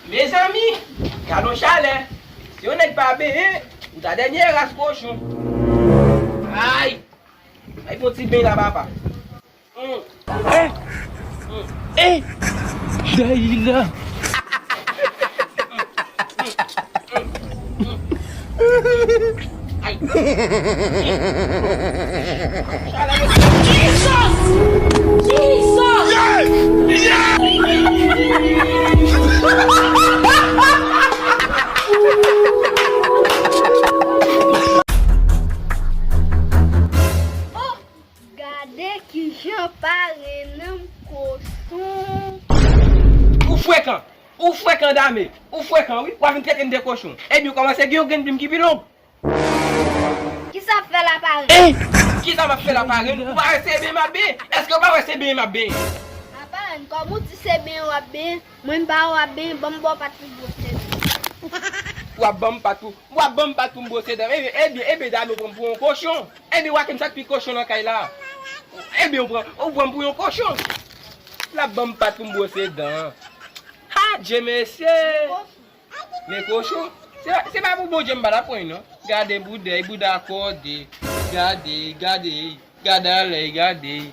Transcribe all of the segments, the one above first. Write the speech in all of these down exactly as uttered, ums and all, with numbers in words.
Mezanmi, gad yon chalè. Si yon nèg pa benyen, ou ta dènye ras kochon. Ay! Ay, fè yon ti beny la, papa. Mm. Eh! Eh! Dayila! Ay! Jesus! Jesus! Oh! Gade kijan parenn nan kochon. Ou frekan! Ou frekan, dame! Ou frekan, wi! W a vin trete m de kochon! Ebyen, ou kòmanse gen yon grenn plim ki pi long! Kisa w ap fè la, parenn? Kisa m ap fè la, parenn? Ou pa wè se benyen m ap benyen? Èske ou pa wè se benyen m ap benyen? A, parenn, kòm ou di se benyen w ap benyen, mwen m pa wè w ap benyen, ban m ba w pat pou m bwose dan. W ap ban m pat pou, w ap ban m pat pou m bwose dan. Ebyen, ebyen, ebyen, dame, ou pran m pou yon kochon. Ebyen, w a konn sa k pi kochon nan kay la. Ebyen, ou pran, ou pran m pou yon kochon. L ap ban m pat pou m bwose dan. Ha, Dye mesye! Men kochon, se, se pa pou Bondye m pa t ap pran l non. Gade boudèy, bouda kòde. Gade, gade, gade anlè, gade.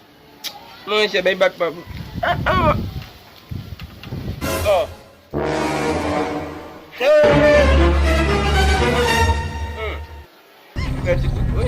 Monchè, bay bat pa. Ah, ah. Oh. Hey. Hmm. Fè ti kout, wi.